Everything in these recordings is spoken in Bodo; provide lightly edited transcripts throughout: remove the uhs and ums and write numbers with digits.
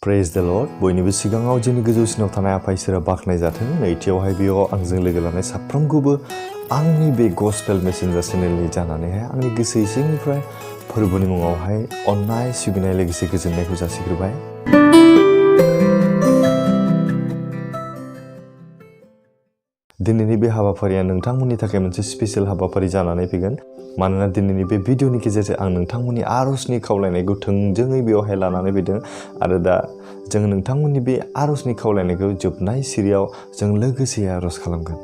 Praise the Lord बयनिबो सिगाङाव जोंनि गोजौसिनाव थानाय आफा इसोरा बाख्नाय जाथों। नैथियावहाय बेयाव आंजों लोगो लानाय साफ्रोमखौबो आंनि बे गस्पेल मेसेन्जार चेनेलनि जानानैहाय आंनि गोसो सिंनिफ्राय फोरबोनि मुङावहाय अननाय सिबिनाय लोगोसे गोजोननायखौ जासिग्रोबाय। दिनैनि बे हाबाफारिया नोंथांमोननि थाखाय मोनसे स्पेशल हाबाफारि जानानै फैगोन। मानोना दिनैनि बे भिडिअनि गेजेरजों आं नोंथांमोननि आरजनि खावलायनायखौ थोंजोङै बेवहाय लानानै फैदों आरो दा जों नोंथांमोननि बे आरजनि खावलायनायखौ जोबनाय सिरियाव जों लोगोसे आरज खालामगोन।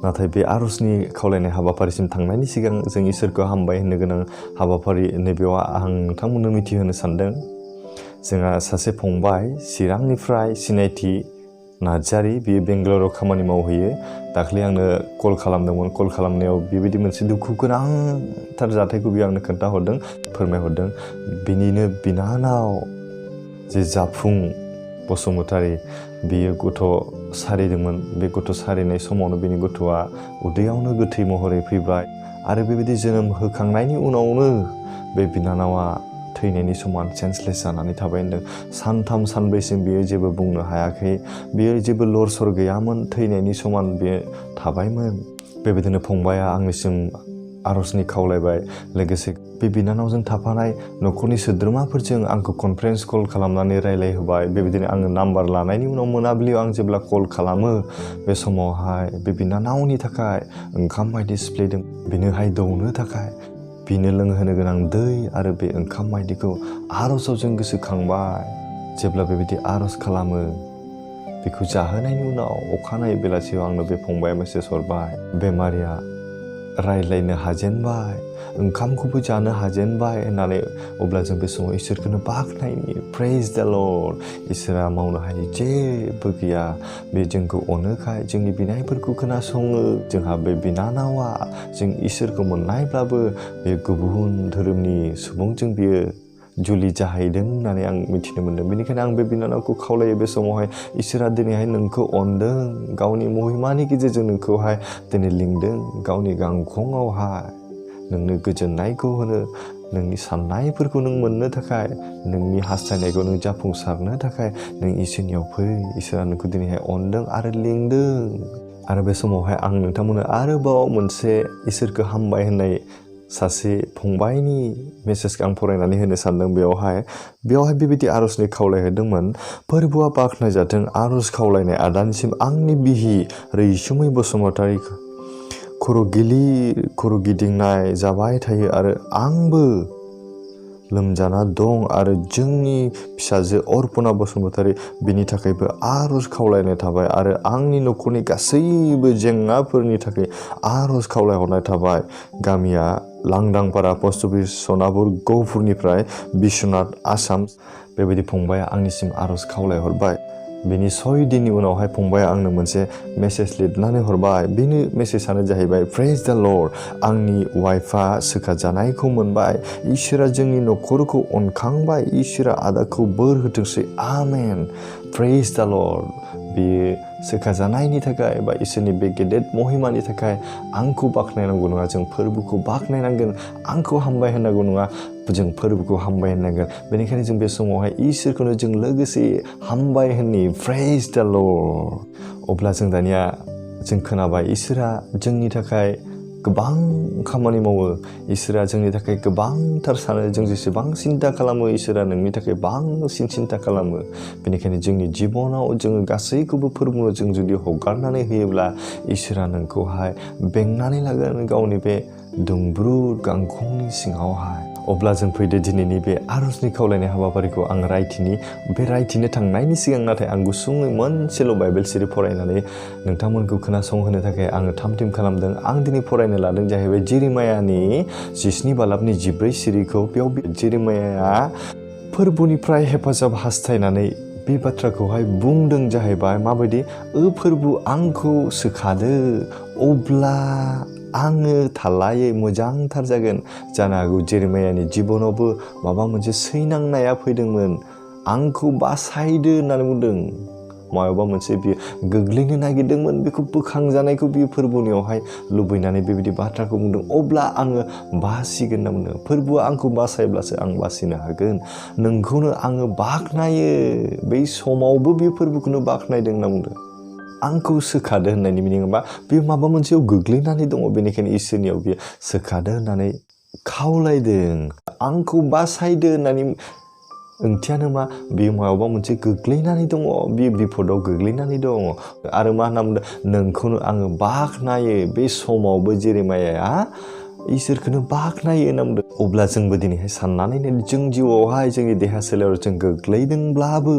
नाथाय बे आरजनि खावलायनाय हाबाफारिसिम थांनायनि सिगां जों इसोरखौ हामबाय होननो गोनां हाबाफारि नैबेयाव आं नोंथांमोननो मिथिहोनो सानदों। जोंहा सासे फंबाय चिरांनिफ्राय सिनायथि नार्जारी बियो बेंगालराव खामानि मावहैयो। दाख्लै आंनो कल खालामदोंमोन। कल खालामनायाव बेबायदि मोनसे दुखु गोनांथार जाथायखौ बियो आंनो खोन्थाहरदों, फोरमायहरदों। बिनिनो बिनानाव जे जाफुं बसुमतारी बियो गथ' सारिदोंमोन। बे गथ' सारिनाय समावनो बिनि गथ'आ उदैयावनो गोथै महरै फैबाय आरो बेबायदि जोनोम होखांनायनि उनावनो बे बिनानावा थैनायनि समान सेन्सलेस जानानै थाबाय होनदों। सानथाम सानब्रैसिम बियो जेबो बुंनो हायाखै। बियो जेबो लरसर गैयामोन, थैनायनि समान बियो थाबायमोन। बेबायदिनो फंबाया आंनिसिम आरजनि खावलायबाय। लोगोसे बे बिनानावजों थाफानाय न'खरनि सोद्रोमाफोरजों आंखौ कनफारेन्स कल खालामनानै रायलायहोबाय। बेबायदिनो आङो नाम्बार लानायनि उनाव मोनाबिलियाव आं जेब्ला कल खालामो बे समावहाय बे बिनानावनि थाखाय ओंखाम बायदि सिफ्लेदों। बिनोहाय दौनो थाखाय बिनो लोंहोनो गोनां दै आरो बे ओंखाम बायदिखौ आरजआव जों गोसोखांबाय। जेब्ला बेबायदि आरज खालामो बेखौ जाहोनायनि उनाव अखानायै बेलासियाव आंनो बे फंबाया मेसेज हरबाय। बेमारिया रायज्लायनो हाजेनबाय, ओंखामखौबो जानो हाजेनबाय होननानै। अब्ला जों बे समाव इसोरखौनो बाख्नायनि प्रेज द लर्ड। इसोरा मावनो हायै जेबो गैया। बे जोंखौ अनोखाय जोंनि बिनायफोरखौ खोनासङो। जोंहा बे बिनानावा जों इसोरखौ मोननायब्लाबो बे गुबुन धोरोमनि सुबुंजों बियो जुलि जाहैदों होननानै आं मिथिनो मोन्दों। बेनिखायनो आं बे बिनानावखौ खावलायो बे समावहाय इसोरा दिनैहाय नोंखौ अनदों, गावनि महिमानि गेजेरजों नोंखौहाय दिनै लिंदों गावनि गांखंआवहाय नोंनो गोजोननायखौ होनो, नोंनि साननायफोरखौ नों मोननो थाखाय, नोंनि हास्थायनायखौ नों जाफुंसारनो थाखाय नों इसोरनियाव फै। इसोरा नोंखौ दिनैहाय अनदों आरो लिंदों। आरो बे समावहाय आं नोंथांमोननो आरोबाव मोनसे इसोरखौ हामबाय होननाय सासे फंबायनि मेसेजखौ आं फरायनानै होनो सानदों। बेवहाय बेबायदि आरजनि खावलायहोदोंमोन। फोरबोआ बाख्नायजाथों आरज खावलायनाय आदानिसिम आंनि बिहि रैसुमै बसुमतारी खर' गिदिंनाय जाबाय थायो आरो आंबो लोमजाना दं आरो जोंनि फिसाजो अर्पना बसुमतारी बिनि थाखायबो आरज खावलायनाय थाबाय आरो आंनि न'खरनि गासैबो जेंनाफोरनि थाखाय आरज खावलायहरनाय थाबाय। गामिया लांदांपारा पस्ट अफिस सनापुर गहपुरनिफ्राय बिश्वनाथ आसाम। बेबायदि फंबाया आंनिसिम आरज खावलायहरबाय। बेनि 6 दिननि उनावहाय फंबाया आंनो मोनसे मेसेज लिरनानै हरबाय। बेनि मेसेजआनो जाहैबाय प्रेज द लर्ड। आंनि वाइफआ सोखाजानायखौ मोनबाय। इसोरा जोंनि न'खरखौ अनखांबाय। इसोरा आदाखौ बोर होथोंसै। आमेन। प्रेज द लर्ड। बेयो सोखाजानायनि थाखाय बा इसोरनि बे गेदेर महिमानि थाखाय आंखौ बाख्नायनांगौ नङा, जों फोरबोखौ बाख्नायनांगोन। आंखौ हामबाय होननांगौ नङा, जों फोरबोखौ हामबाय होननांगोन। बेनिखायनो जों बे समावहाय इसोरखौनो जों लोगोसे हामबाय होननि प्रेज द लर्ड। अब्ला जों दानिया जों खोनाबाय इसोरा जोंनि थाखाय गोबां खामानि मावो। इसोरा जोंनि थाखाय गोबांथार सानो। जों जेसेबां सिन्था खालामो इसोरा नोंनि थाखाय बांसिन सिन्था खालामो। बेनिखायनो जोंनि जिबनाव जोङो गासैखौबो फोरबोआव जों जुदि हगारनानै होयोब्ला इसोरा नोंखौहाय बेंनानै लागोन गावनि बे दुंब्रुद गांखंनि सिङावहाय। अब्ला जों फैदो दिनैनि बे आरजनि खावलायनाय हाबाफारिखौ आं रायथिनो थांनायनि सिगां नाथाय आं गुसुङै मोनसेल' बाइबेल सिरि फरायनानै नोंथांमोनखौ खोनासंहोनो थाखाय आङो थाम-थिम खालामदों। आं दिनै फरायनो लादों जाहैबाय जेरेमायानि 17 बालाबनि 14 सिरिखौ। बेयाव जेरेमाया फोरबोनिफ्राय हेफाजाब हास्थायनानै बे बाथ्राखौहाय बुंदों जाहैबाय। माबायदि? फोरबो आंखौ सोखादो अब्ला आङो थालायै मोजांथार जागोन। जानो हागौ जेरेमायानि जिबनावबो माबा मोनसे सैनांनाया फैदोंमोन। आंखौ बासायदो होननानै बुंदों। मायावबा मोनसे बियो गोग्लैनो नागिरदोंमोन बेखौ बोखांजानायखौ बियो फोरबुनियावहाय लुबैनानै बेबायदि बाथ्राखौ बुंदों अब्ला आङो बासिगोन होनना बुंदों फोरबुआ आंखौ बासायब्लासो आं बासिनो हागोन नोंखौनो आङो बाख्नायो बै समावबो बियो फोरबुखौनो बाख्नायदों होनना बुंदों आंखौ सोखादो होननायनि मिनिं बा बियो माबा मोनसेयाव गोग्लैनानै दङ बेनिखायनो इसोरनियाव बियो सोखादो होननानै खावलायदों आंखौ बासायदो होननानै ओंथियानो मा बियो मायावबा मोनसे गोग्लैनानै दङ बियो बिपदाव गोग्लैनानै दङ आरो मा होनना बुंदों नोंखौनो आङो बाख्नायो बे समावबो जेरेमायाया इसोरखौनो बाख्नायो होनना बुंदों अब्ला जोंबो दिनैहाय साननानै जों जिउआवहाय जोंनि देहा सोलेराव जों गोग्लैदोंब्लाबो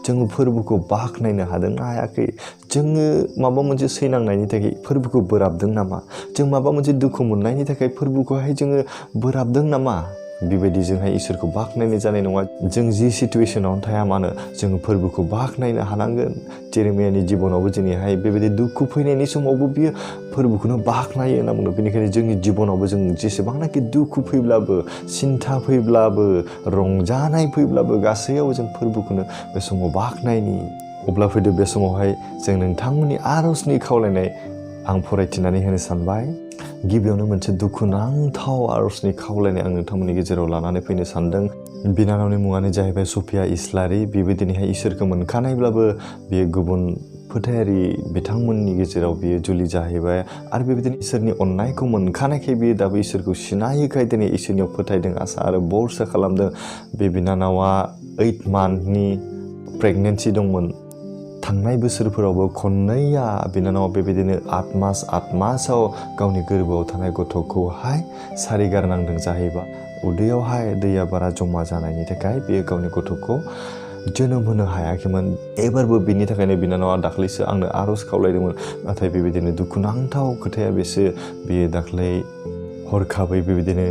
जोङो फोरबोखौ बाख्नायनो हादोंना हायाखै जोङो माबा मोनसे सैनांनायनि थाखाय फोरबोखौ बोराबदों नामा जों माबा मोनसे दुखु मोननायनि थाखाय फोरबोखौहाय जोङो बोराबदों नामा बेबायदि जोंहाय इसोरखौ बाख्नायनाय जानाय नङा जों जि सिटुएशनावनो थाया मानो जोङो फोरबोखौ बाख्नायनो हानांगोन जेरेमियानि जिबनावबो दिनैहाय बेबायदि दुखु फैनायनि समावबो बियो फोरबोखौनो बाख्नायो होनना बुंदों बेनिखायनो जोंनि जिबनावबो जों जेसेबांनाखि दुखु फैब्लाबो सिन्था फैब्लाबो रंजानाय फैब्लाबो गासैयाव जों फोरबोखौनो बे समाव बाख्नायनि अब्ला फैदो बे समावहाय जों नोंथांमोननि आरजनि खावलायनाय आं फरायथिनानै होनो सानबाय गिबियावनो मोनसे दुखुनांथाव आरजनि खावलायनाय आं नोंथांमोननि गेजेराव लानानै फैनो सानदों बिनानावनि मुङानो जाहैबाय सफिया इस्लारि बिबो दिनैहाय इसोरखौ मोनखानायब्लाबो बियो गुबुन फोथायारि बिथांमोननि गेजेराव बियो जुलि जाहैबाय आरो बेबायदिनो इसोरनि अननायखौ मोनखानायखाय बियो दाबो इसोरखौ सिनायैखाय दिनै इसोरनियाव फोथायदों आसा आरो बरसा खालामदों बे बिनानावा 8 मान्थनि प्रेगनेन्सि दंमोन थांनाय बोसोरफोरावबो खननैया बिनानावा बेबायदिनो 8 मासाव गावनि गोरबोआव थानाय गथ'खौहाय सारिगारनांदों जाहैबा उदैयावहाय दैया बारा जमा जानायनि थाखाय बियो गावनि गथ'खौ जोनोम होनो हायाखैमोन एबारबो बिनि थाखायनो बिनानावा दाख्लैसो आंनो आरज खावलायदोंमोन नाथाय बेबायदिनो दुखुनांथाव खोथाया बेसो बियो दाख्लै हरखाबै बेबायदिनो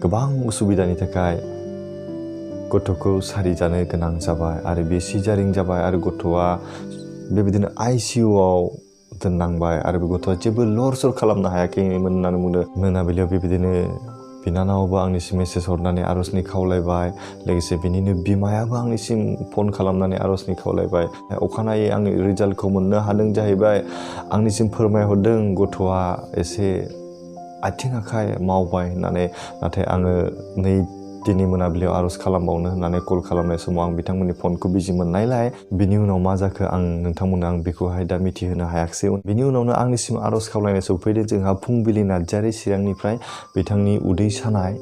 गोबां उसुबिदानि थाखाय गथ'खौ सारिजानो गोनां जाबाय आरो बे सिजारिं जाबाय आरो गथ'आ बेबायदिनो आइसिइउआव दोननांबाय आरो बे गथ'आ जेबो लर-सर खालामनो हायाखैमोन होननानै बुंदों मोनाबिलियाव बेबायदिनो बिनानावाबो आंनिसिम मेसेज हरनानै आरजनि खावलायबाय लोगोसे बिनिनो बिमायाबो आंनिसिम फन खालामनानै आरजनि खावलायबाय अखानायै आंनि रिजाल्टखौ मोननो हादों जाहैबाय आंनिसिम फोरमायहरदों गथ'आ एसे आथिं आखाइ मावबाय होननानै नाथाय आङो दिनै मोनाबिलियाव आरज खालामबावनो होननानै कल खालामनाय समाव आं बिथांमोननि फनखौ बिजि मोननायलाय बिनि उनाव मा जाखो आं नोंथांमोननो आं बेखौहाय दा मिथिहोनो हायाखिसै बिनि उनावनो आंनिसिम आरज खावलायनाय सफैदों जोंहा फुंबिलि नार्जारि चिरांनिफ्राय बिथांनि उदै सानाय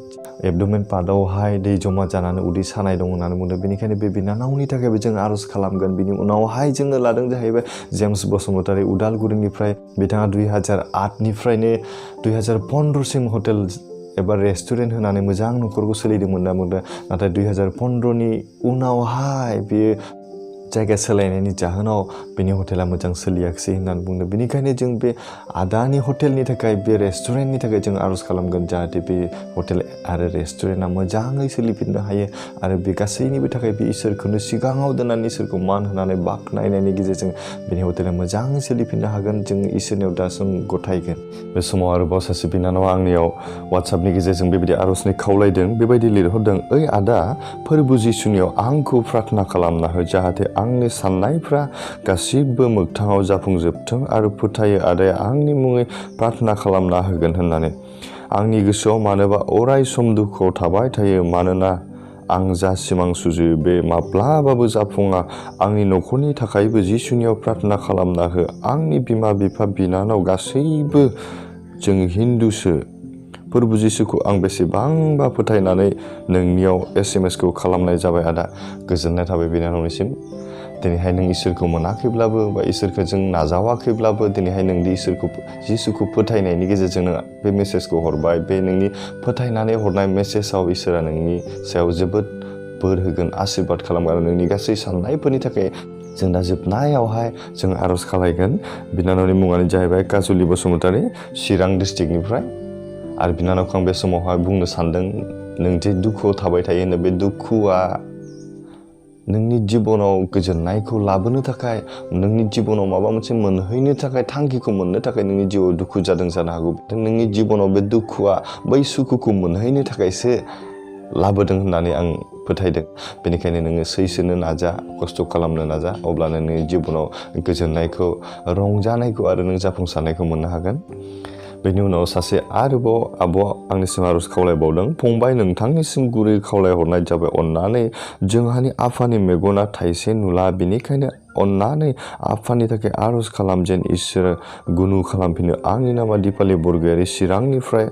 एबडमेन पार्टआवहाय दै जमा जानानै उदै सानाय दं होननानै बुंदों बेनिखायनो बे बिनानावनि थाखायबो जों आरज खालामगोन बिनि उनावहाय जोङो लादों जाहैबाय जेम्स बसुमतारी उदालगुरिनिफ्राय बिथाङा 2008निफ्रायनो 2015सिम हटेल एबा रेस्टुरेन्ट होनानै मोजां नखरखौ सोलिदोंमोन होनना बुंदों नाथाय 2015नि उनावहाय बेयो जायगा सोलायनायनि जाहोनाव बेनि हटेला मोजां सोलियाखिसै होननानै बुंदों बेनिखायनो जों बे आदानि हटेलनि थाखाय बे रेस्टुरेन्टनि थाखाय जों आरज खालामगोन जाहाथे बे हटेल आरो रेस्टुरेन्टआ मोजाङै सोलिफिननो हायो आरो बे गासैनिबो थाखाय बे इसोरखौनो सिगाङाव दोननानै इसोरखौ मान होनानै बाख्नायनायनि गेजेरजों बेनि हटेला मोजाङै सोलिफिननो हागोन जों इसोरनियाव दासिम गथायगोन बे समाव आरोबाव सासे बिनानावा आंनियाव वाट्सएपनि गेजेरजों बेबायदि आरजनि खावलायदों बेबायदि लिरहरदों ओइ आदा फोरबो जिसुनियाव आंखौ प्रार्थना खालामना हो जाहाथे आंनि साननायफ्रा गासिबो मोगथाङाव जाफुंजोबथों आरो फोथायो आदाया आंनि मुङै प्रार्थना खालामना होगोन होननानै आंनि गोसोआव मानोबा अराय सम दुखुआव थाबाय थायो मानोना आं जा सिमां सुजुयो बे माब्लाबाबो जाफुङा आंनि नखरनि थाखायबो जिसुनियाव प्रार्थना खालामना हो आंनि बिमा बिफा बिनानाव गासैबो जों हिन्दुसो फोरबो जिसुखौ आं बेसेबांबा फोथायनानै नोंनियाव एसएमएसखौ खालामनाय जाबाय आदा गोजोननाय थाबाय बिनानावनिसिम दिनैहाय नों इसोरखौ मोनाखैब्लाबो बा इसोरखौ जों नाजावाखैब्लाबो दिनैहाय नोंदि जिसुखौ फोथायनायनि गेजेरजों बे मेसेजखौ हरबाय बे नोंनि फोथायनानै हरनाय मेसेजाव इसोरा नोंनि सायाव जोबोद बोर होगोन आशीर्बाद खालामगोन आरो नोंनि गासै साननायफोरनि थाखाय जों दा जोबनायावहाय जों आरज खालायगोन बिनानावनि मुङानो जाहैबाय काजुलि बसुमतारी चिरां डिस्ट्रिक्टनिफ्राय आरो बिनानावखौ आं बे समावहाय बुंनो सानदों नों जे दुखुआव थाबाय थायो होनो बे दुखुआ नोंनि जिबनाव गोजोननायखौ लाबोनो थाखाय नोंनि जिबनाव माबा मोनसे मोनहैनो थाखाय थांखिखौ मोननो थाखाय नोंनि जिउआव दुखु जादों जानो हागौ नोंनि जिबनाव बे दुखुआ बै सुखुखौ मोनहैनो थाखायसो लाबोदों होननानै आं फोथायदों। बेनिखायनो नोङो सैसोनो नाजा, खस्थ' खालामनो नाजा, अब्लानो नोंनि जिबनाव गोजोननायखौ, रंजानायखौ आरो नों जाफुंसारनायखौ मोननो हागोन। बेनि उनाव सासे आरोबाव आब'आ आंनिसिम आर'ज खावलायबावदों, फंबाय नोंथांनिसिम गुरै खावलायहरनाय जाबाय, अननानै जोंहानि आफानि मेगना थाइसे नुला, बेनिखायनो अननानै आफानि थाखाय आर'ज खालाम जेन इसोरा गुनु खालामफिनो। आंनि नामा दिपालि बरगयारि, चिरांनिफ्राय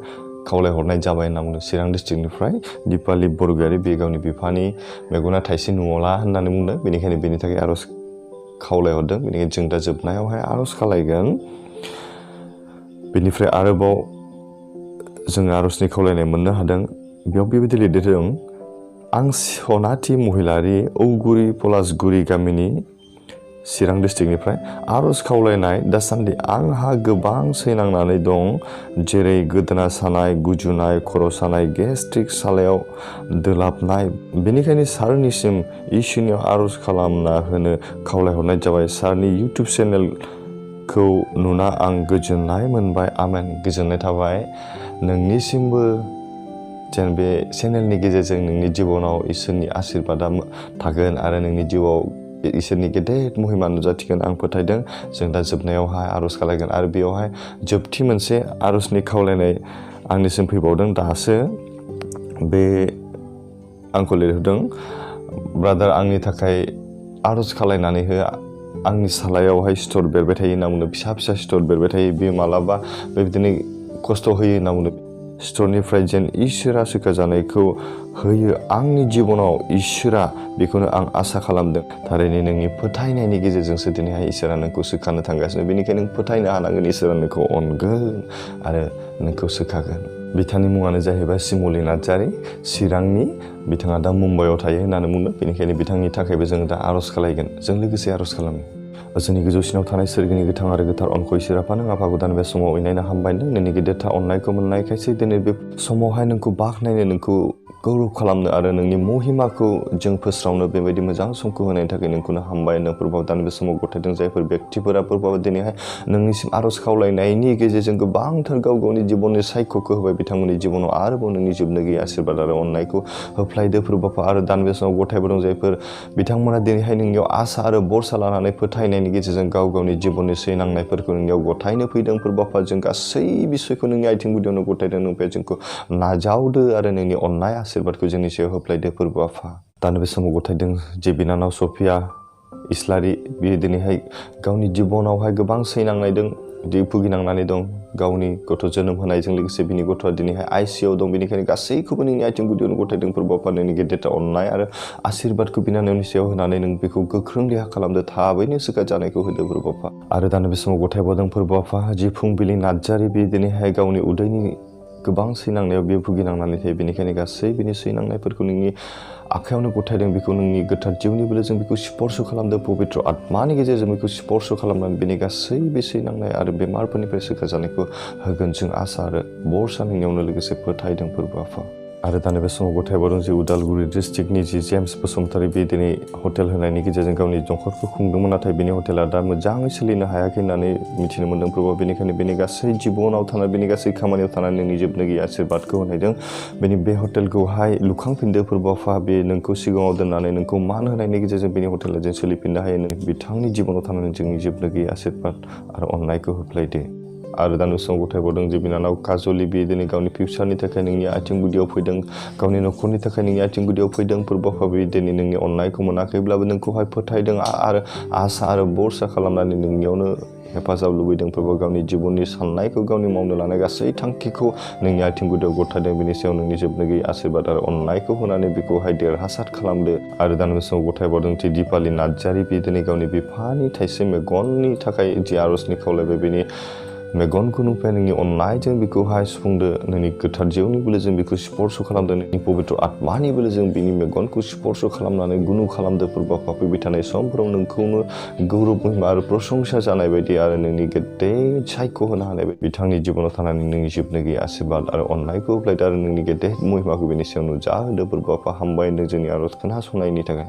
खावलायहरनाय जाबाय होनना बुंदों। चिरां डिस्ट्रिक्टनिफ्राय दिपालि बरगयारि, बे गावनि बिफानि मेगना थाइसे नुला होननानै बुंदों। बेनिखायनो बेनि थाखाय आर'ज खावलायहरदों। बेनिखायनो जों दा जोबनायावहाय आर'ज खालायगोन। बेनिफ्राय आरोबाव जोङो आर'जनि खावलायनाय मोननो हादों। बेयाव बेबायदि लिरदों, आं सनाथि महिलारि, औगुरि पलासगुरि गामिनि, चिरां डिस्ट्रिक्टनिफ्राय आर'ज खावलायनाय, दासान्दि आंहा गोबां सैनांनानै दं, जेरै गोदोना सानाय, गुजुनाय, खर' सानाय, गेस्ट्रिक, सालायाव दोलाबनाय। बेनिखायनो सारनिसिम इसोरनियाव आर'ज खालामना होनो खावलायहरनाय जाबाय। सारनि इउटुब चेनेलखौ नुना आं गोजोननाय मोनबाय। आमेन। गोजोननाय थाबाय नोंनिसिमबो, जेन बे चेनेलनि गेजेरजों नोंनि जिबनाव इसोरनि आशीर्बादा थागोन आरो नोंनि जिउआव इसोरनि गेदेर महिमा नुजाथिगोन आं फोथायदों। जों दा जोबनायावहाय आर'ज खालायगोन आरो बेयावहाय जोबथि मोनसे आर'जनि खावलायनाय आंनिसिम फैबावदों दासो। बे आंखौ लिरहोदों, ब्रादार आंनि थाखाय आर'ज खालायनानै हो, आंनि सालायावहाय सिथर बेरबाय थायो होनना बुंदों। फिसा फिसा सिथर बेरबाय थायो, बे मालाबा बेबायदिनो खस्थ' होयो होनना बुंदों। सिथरनिफ्राय जेन इसोरा सोखाजानायखौ होयो आंनि जिबनाव इसोरा, बेखौनो आं आसा खालामदों। थारैनो नोंनि फोथायनायनि गेजेरजोंसो दिनैहाय इसोरा नोंखौ सोखानो थांगासिनो। बेनिखायनो नों फोथायनो हानांगोन इसोरा नोंखौ अनगोन आरो नोंखौ सोखागोन। बिथांनि मुङानो जाहैबाय सिमुलि नार्जारि, चिरांनि। बिथाङा दा मुम्बाइआव थायो होननानै बुंदों। बेनिखायनो बिथांनि थाखायबो जों दा आर'ज खालायगोन। जों लोगोसे आर'ज खालामो। जोंनि गोजौसिनाव थानाय सोरगिनि गोथां आरो गोथार अनखौ इसोर आफा नों आफाखौ दान बे समाव अयनायनो हामबायदों। नोंनि गेदेरथार अननायखौ मोननायखायसो दिनै बे समावहाय नोंखौ बाख्नायनो, नोंखौ गौरब खालामनो आरो नोंनि महिमाखौ जों फोस्रावनो बेबायदि मोजां समखौ होनायनि थाखाय नोंखौनो हामबाय होनदों। फोरबो दान बे समाव गथायदों जायफोर बेक्तिफोरा फोरबो दिनैहाय नोंनिसिम आर'ज खावलायनायनि गेजेरजों गोबांथार गाव गावनि जिबननि सायख'खौ होबाय। बिथांमोननि जिबनाव आरोबाव नोंनि जोबनो गैयै आशीर्बाद आरो अननायखौ होफ्लायदो फोरबो आरो दान बे समाव गथायबोदों जायफोर बिथांमोना दिनैहाय नोंनियाव आसा आरो बरसा लानानै फोथायनायनि गेजेरजों गाव गावनि जिबननि सैनांनायफोरखौ नोंनियाव गथायनो फैदों। फोरबो जों गासै बिसयखौ नोंनि आथिं गुदियावनो गथायदों। नोंनिफ्राय जोंखौ नाजावदो आरो नोंनि अननाय आशीर्बादखौ जोंनि सायाव होफ्लायदो फोरबो आफा। दान बे समाव गथायदों जे बिनानाव सफिया इस्लारि, बियो दिनैहाय गावनि जिबनावहाय गोबां सैनांनाय दं, भुगिनांनानै दं। गावनि गथ' जोनोम होनायजों लोगोसे बिनि गथ'आ दिनैहाय आइसिइउआव दं। बेनिखायनो गासैखौबो नोंनि आथिं गुदियावनो गथायदों फोरबो आफा। नोंनि गेदेरथार अननाय आरो आशीर्बादखौ बिनानावनि सायाव होनानै नों बेखौ गोख्रों देहा खालामदो, थाबैनो सोखाजानायखौ होदो फोरबो आफा। आरो दान बे समाव गथायबावदों फोरबो आफा जि फुंबिलि नार्जारि, बे दिनैहाय गावनि उदैनि गोबां सैनांनायाव बेयो भुगिनांनानै थायो। बेनिखायनो गासै बिनि सैनांनायफोरखौ नोंनि आखायावनो गथायदों। बेखौ नोंनि गोथार जिउनि बोलोजों बेखौ स्पर्श खालामदो। पबित्र आत्मानि गेजेरजों बेखौ स्पर्श खालामनानै बेनि गासै बे सैनांनाय आरो बेमारफोरनिफ्राय सोखाजानायखौ होगोन जों आसा आरो बरसा नोंनियावनो लोगोसे फोथायदों फोरबो आफा। आरो दानि बे समाव गथायबावदों जे उदालगुरि डिस्ट्रिक्टनि जि जेम्स बसुमतारी, बे दिनै हटेल होनायनि गेजेरजों गावनि नखरखौ खुंदोंमोन, नाथाय बेनि हटेला दा मोजाङै सोलिनो हायाखै होननानै मिथिनो मोन्दों फोरबो। बेनिखायनो बेनि गासै जिबनाव थानाय, बेनि गासै खामानियाव थानानै नोंनि जोबनो गैयै आशीर्बादखौ होनायदों। बेनि बे हटेलखौहाय लुखांफिनदो फोरबो आफा। बे नोंखौ सिगाङाव दोननानै नोंखौ मान होनायनि गेजेरजों बेनि हटेला जों सोलिफिननो हायो। बिथांनि जिबनाव थानानै जोंनि जोबनो गैयै आशीर्बाद आरो अननायखौ होफ्लायदो। आरो दानि समाव गथायबावदों जे बिनानाव काजलि, बे दिनै गावनि फिउचारनि थाखाय नोंनि आथिं गुदियाव फैदों, गावनि नखरनि थाखाय नोंनि आथिं गुदियाव फैदों फोरबो आफा। बे दिनै नोंनि अननायखौ मोनाखैब्लाबो नोंखौहाय फोथायदों आरो आसा आरो बरसा खालामनानै नोंनियावनो हेफाजाब लुबैदों फोरबो। गावनि जिबननि साननायखौ, गावनि मावनो लानाय गासै थांखिखौ नोंनि आथिं गुदियाव गथायदों। बेनि सायाव नोंनि जोबनो गैयै आशीर्बाद आरो अननायखौ होनानै बेखौहाय देरहासार खालामदो। आरो दानि बे समाव गथायबावदों जे दिपालि नार्जारि, बे दिनै गावनि बिफानि थाइसे मेगननि थाखाय जि आर'जनि खावलायबाय, बेनि मेगनखौ नुफाय नोंनि अननायजों बेखौहाय सुफुंदो। नोंनि गोथार जिउनि बोलोजों बेखौ स्पर्श खालामदो। नोंनि पबित्र आत्मानि बोलोजों बिनि मेगनखौ स्पर्श खालामनानै गुनु खालामदो फोरबो आफा। फैबाय थानाय समफोराव नोंखौनो गौरब महिमा आरो प्रशंसा जानाय बायदि आरो नोंनि गेदेर सायख' होनो हानाय बायदि बिथांनि जिबनाव थानानै नोंनि जोबनो गैयै आशीर्बाद आरो अननायखौ होफ्लायदो आरो नोंनि गेदेर महिमाखौ बेनि सायाव नुजाहोदो फोरबो आफा। हामबाय होनदों जोंनि आर'ज खोनासंनायनि थाखाय।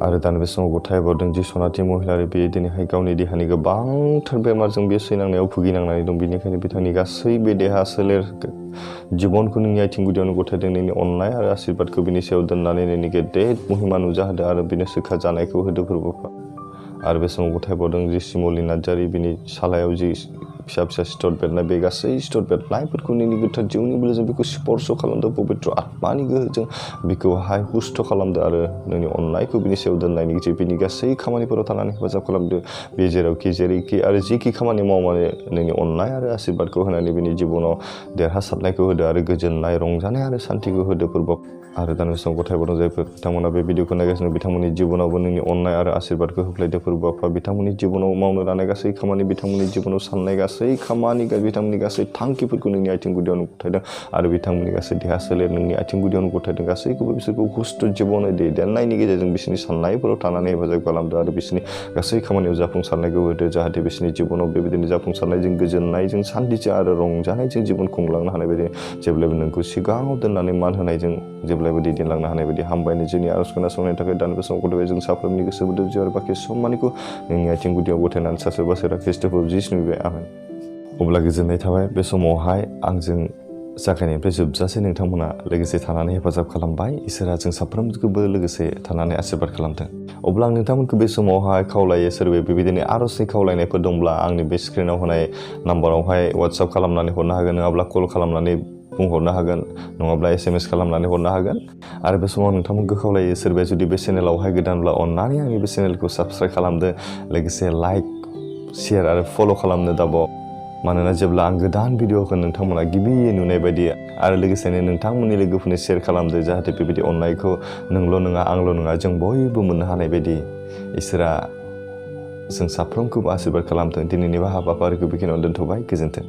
आरो दानि बे समाव गथायबावदों जि सनाथि महिलारि, बे दिनैहाय गावनि देहानि गोबांथार बेमारजों बे सैनांनायाव भुगिनांनानै थांनानै दं बेनिखायनो बिथांनि गासै बे देहा सोलेर जिबनखौ नोंनि आथिं गुदियावनो गथायदों नोंनि अननाय आरो आशीर्बादखौ बिनि सायाव दोननानै नोंनि गेदेर महिमा नुजाहोदो आरो बिनो सोखा जानायखौ होदो फोरबोफा आरो बे समाव गथायबावदों जि सिमलि नार्जारि बिनि सालायाव जि फिसा फिसा सिथर बेरनाय बे गासै सिथर बेरनायफोरखौ नोंनि गोथार जिउनि बोलोजों बेखौ स्पर्श खालामदो पबित्र आत्मानि गोहोजों बेखौहाय हुस्थ खालामदो आरो नोंनि अननायखौ बिनि सायाव दोननायनि गेजेरजों बिनि गासै खामानिफोराव थानानै हेफाजाब खालामदो बे जेरावखि जेरैखि आरो जिखि खामानि मावनानै नोंनि अननाय आरो आशीर्बादखौ होनानै बिनि जिबनाव देरहासारनायखौ होदो आरो गोजोननाय रंजानाय आरो सान्थिखौ होदो फोरबो आरो दानि समाव गथायबावदों जायफोर बिथांमोना बे भिडिअखौ नायगासिनो बिथांमोननि जिबनावबो नोंनि अननाय आरो आशीर्बादखौ होफ्लायदो फोरबोफा बिथांमोननि जिबनाव मावनो लानाय गासै खामानि बिथांमोननि जिबनाव साननाय गासै खामानि बिथांमोननि गासै थांखिफोरखौ नोंनि आथिं गुदियावनो गथायदों आरो बिथांमोननि गासै देहा सोलेर नोंनि आथिं गुदियावनो गथायदों गासैखौबो बिसोरखौ हुस्थ जिबनै दैदेननायनि गेजेरजों बिसोरनि साननायफोराव थानानै हेफाजाब खालामदो आरो बिसोरनि गासै खामानियाव जाफुंसारनायखौ होदो जाहाथे बिसोरनि जिबनाव बेबायदिनो जाफुंसारनायजों गोजोननायजों सान्थिजों आरो रंजानायजों जिबन खुंलांनो हानाय बायदि जेब्लायबो नोंखौ सिगाङाव दोननानै मान होनायजों जेब्लायबो दैदेनलांनो हानाय बायदि हामबायनो जोंनि आरज खोनासंनायनि थाखाय दानि बे समाव गथ'बाय जों साफ्रोमनि गोसो बोदों जिउ आरो बाखि सम्मानिखौ नोंनि आथिं गुदियाव गथायनानै सासे बासोरा ख्रिस्ट'फोर जिसु नुबाय आमेन। अब्ला गोजोननाय थाबाय बे समावहाय आंजों जागायनायनिफ्राय जोबजासे नोंथांमोना लोगोसे थानानै हेफाजाब खालामबाय इसोरा जों साफ्रोमखौबो लोगोसे थानानै आशीर्बाद खालामदों। अब्ला आं नोंथांमोनखौ बे समावहाय खावलायो सोरबा बेबायदिनो आरजनि खावलायनायफोर दंब्ला आंनि बे स्क्रिनाव होनाय नाम्बारावहाय वाट्सएप खालामनानै हरनो हागोन नङाब्ला कल खालामनानै बुंहरनो हागोन नङाब्ला SMS खालामनानै हरनो हागोन आरो बे समाव नोंथांमोनखौ खावलायो सोरबाया जुदि बे चेनेलावहाय गोदानब्ला अन्नानै आंनि बे चेनेलखौ साबस्क्राइब खालामदो लोगोसे लाइक शेयार आरो फल' खालामनो दाबाव मानोना जेब्ला आं गोदान भिडिअखौ नोंथांमोना गिबियै नुनाय बायदि आरो लोगोसेनो नोंथांमोननि लोगोफोरनो शेयार खालामदो जाहाथे बेबायदि अननायखौ नोंल' नङा आंल' नङा जों बयबो मोननो हानाय बायदि इसोरा जों साफ्रोमखौबो आशीर्बाद खालामथों। दिनैनि बे हाबाफारिखौ बेखिनियावनो दोनथ'बाय गोजोन्थों।